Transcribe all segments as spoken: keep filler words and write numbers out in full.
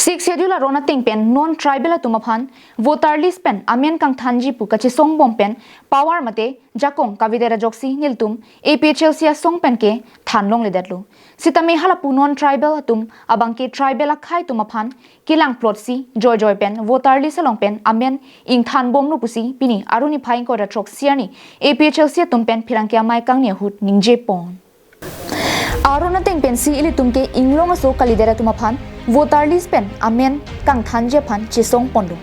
Sixth Schedule aron ateng pen non-tribal atum aphan voter list pen amen kangthanji pu kachesong bom pen power mate jakong kavedet ajoksi nelitum A P H L C asong pen ke than longledetlo. Sitame halapu non-tribal atum abangke tribal akhei atum aphan kelang plot si joijoi pen voter list along pen amen ingthan bomlo pusi pini Arni niphai ingkoi ra throk arni A P H L C atum pen pherangke amei kangni ahut ningje pon. Aron ateng pensi ilitum ke inglong aso kalidet atum aphan voter list pen amen kangthanji aphan chesong ponlo.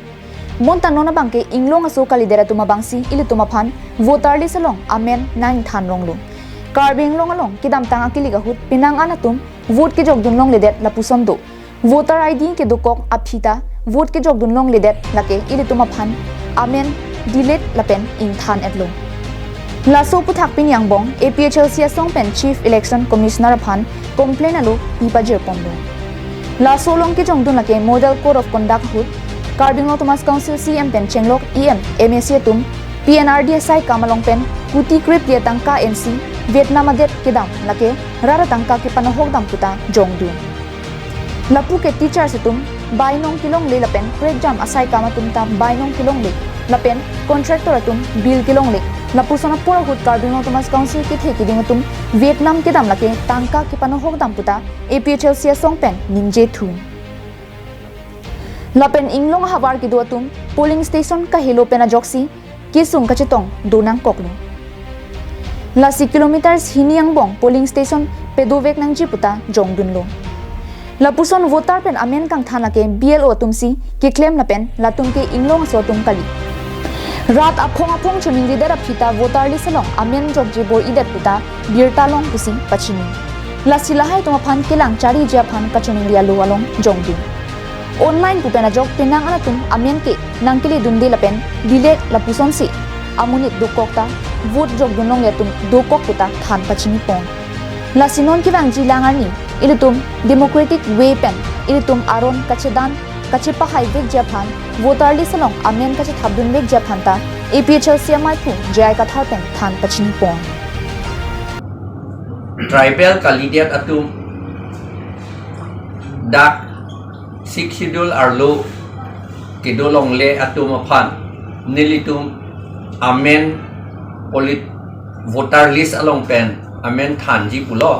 Bonta non abangke inglong aso kalidet atum abangsi ilitum aphan voter list along amen nangthan longlo. Karbi Anglong along kedamtang akilik ahut penang an atum vote kejokdun longledet lapuson do. Voter I D kedokok aphi ta vote kejokdun longledet lake ilitum aphan amen delete lapen ingthan-etlo. Laso aputhak pini angbong A P H L C asong pen Chief Election Commissioner aphan complaint alo pi pajir ponlo. Laso along kejongdun lake Model Code of Conduct ahut Karbi Anglong Autonomous Council C E M pen chenglok E M, M A C atum P N R D S I kam along pen kuti krip dia tangka ensi Vietnam adet kedam lake rat atangka kepanohok dam puta jongdun. Lapu ke teachers atum bainong kelongle lapen krekjam asai kam atum ta bainong kelongle lapen contractor atum bill kelongle. Lapuson apor ahut Karbi Anglong Autonomous Council kethe keding atum Vietnam kedam lake tangka kepanohok dam puta A P H L C asong pen ningje thu. Lapen inglong ahavar kedo atum polling station kahelo pen ajoksi kesung kachetong do nangkoklo. Lasi kilometers hini angbong polling station pedovek nangji puta jongdunlo. Lapuson voter pen amen kangthan lake B L O atumsi keklem lapen latum ke inglong aso atum kali. Rat aphong aphong choningridet aphi ta voter list along amen jokje bor-idet puta birta long pusi pachini. Lasi lahai atum aphan kelang chariji aphan kachoningri alo along jongdun. Online pu pen ajok penang an atum amen ke nangkeledunde lapen delete lapusonsi amonit dokok ta vote jokdun longle atum dokok puta than pachini pon. Lasi non kevangji lang arni ilitum democratic way pen ilitum aron kachedan kachepahai vekji aphan voter list along amen kachethapdun vekji aphan ta A P H L C amei phu J I Kathar pen than pachini pon. Tribal kalidet atum dak Sixth Schedule arlo kedo longle atum aphan nelitum amen polit voter list along pen amen thanji pulo.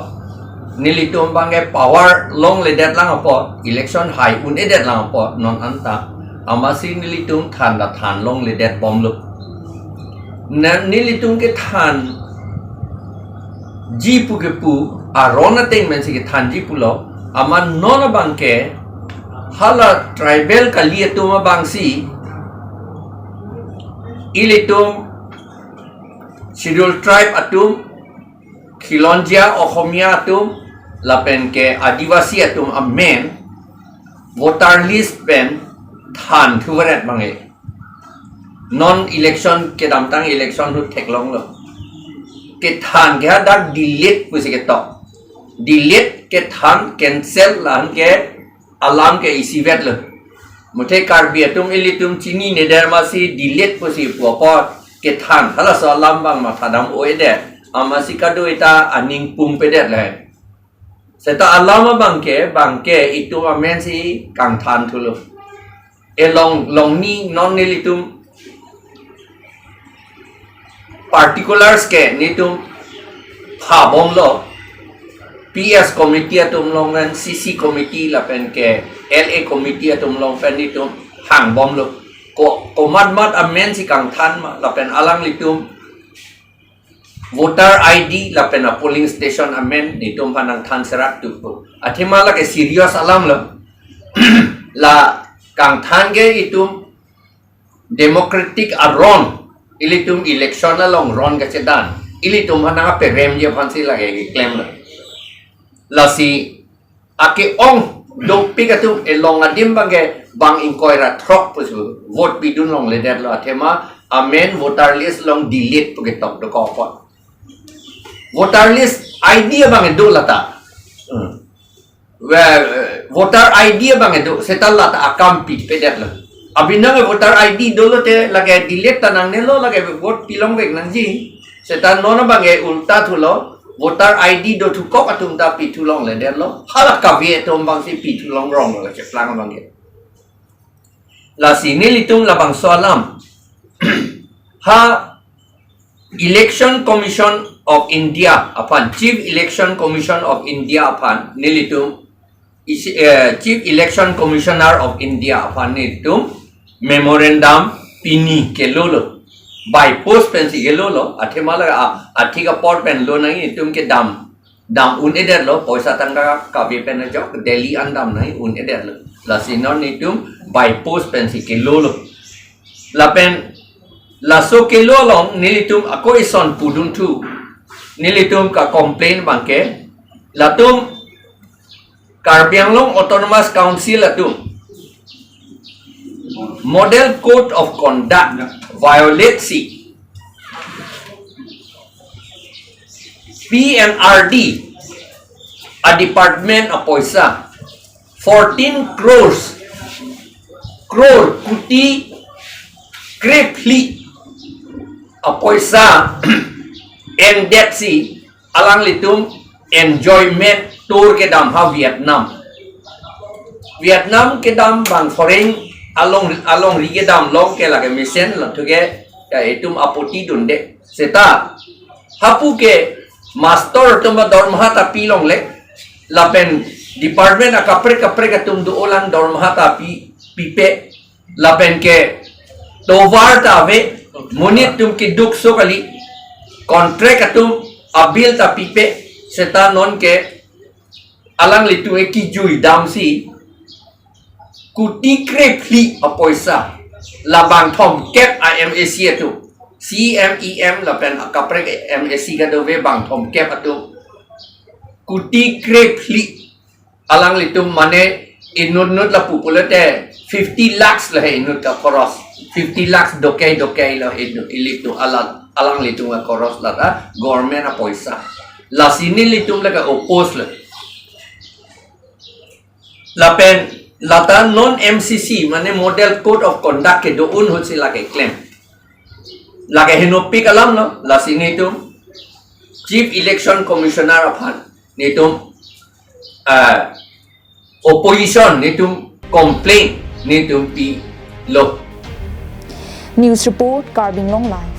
Nelitum abangke power longledet lang apot, election hai un-edet lang apot non anta, amatsi nelitum than ta than longledet bomlo. Na nelitum kethanji pu kepu aron ateng pensi kethanji pulo. Amat non abangke hala tribal kali atum abangsi ilitum Schedule Tribe atum, Khilonjia Oxomiya atum lapen ke Adivasi atum amen voter list pen than thuvaret abangke. Non election kedamtang election ahut theklonglo. Kethan ke hadak delete pusi ketok. Delete kethan cancel lahenke alam ke isivetlo. Muthe Karbi atum ilitum chinine der amatsi delete pusi pu apot kethan halaso alam abang mathadam-o-edet. Amatsi kadokave ta aning pumpedet le. Seta alam abangke, abangke itum amensi kangthan thulo. Elong longni non nelitum particulars ke nelitum phabomlo. P S committee atum along pen C C committee lapen ke L A committee atum along pen nelitum hangbomlo. Ko komat mat amensi kangthan ma lapen alanglitum voter I D lapen a polling station amen nelitum aphan nangthan serak tu pu. Athema lake serious alamlo. La kangthan ke itum democratic aron, ilitum election along ron kachedan, ilitum aphan nangperemji aphansi lake keklemlo. Lasi ake-ong dopik atum elong adim abangke bang ingkoi ra throk pusi vote pidun longledetlo athema amen voter list along delete pu ketok dokok apot. Voter list I D abang do lata. Hmm. Well, eh, voter I D abang do, seta lata akam pipedetlo. Abinang voter I D dolo te lake delete ta nangnelo, lake vote pilongvek nangji. Seta non abangke ulta thulo, voter I D dothukok atum ta pithu longledetlo. Hala kave atum abangsi pithu longronglo cheplang abangke. Lasi nelitum labangso alam ha Election Commission of India aphan, Chief Election Commission of India aphan nelitum isi, eh, Chief Election Commissioner of India aphan nelitum memorandum pini kelolo, by post pensi kelolo, athema la a, athik apor pen lo nangji, nelitum kedam dam un-edetlo, poisa tangka kave pen ajok Delhi an dam nangji un-edetlo. Lasi non nelitum by post pensi kelolo. Lapen laso kelo along nelitum ako ison pudun thu. Nelitum ka complain abangke, latum Karbi Anglong Autonomous Council atum Model Code of Conduct violate si P N R D a department apoisa fourteen crores, crore, kuti krephli apoisa endet si alanglitum enjoyment tour kedam ha Vietnam. Vietnam kedam bang foreign along, alongri kedam long ke lake mesenlo, thuke ya itum apoti dunde. Seta hapu ke master atum dormaha ta pi longle, lapen department akaprek kaprek atum do-olang dormaha ta pi, pipe, lapen ke tovar ta ave, monit atum keduk so kali, contract atum abill ta pipe, seta non ke alanglitum ekijui dam si kuti krephli apoisa, labang thomkep a M A C atum, C M, E M lapen akaprek M A C kadove bang thomkep atum kuti krephli alanglitum mane inut nut lapu pulote fifty lakhs lahe inut ka khoros, fifty lakhs dokai dokai lo inut ilitum alang, alanglitum ka khoros lata government apoisa. Lasi nelitum lake oppose lo. Lapen lata non M C C mane Model Code of Conduct kedo-un ahut si lake klem. Lake henopik alam lo, lasi nelitum Chief Election Commissioner aphan nelitum, ah, opposition nelitum complain nelitum pilo. News report, Karbi Anglong Live.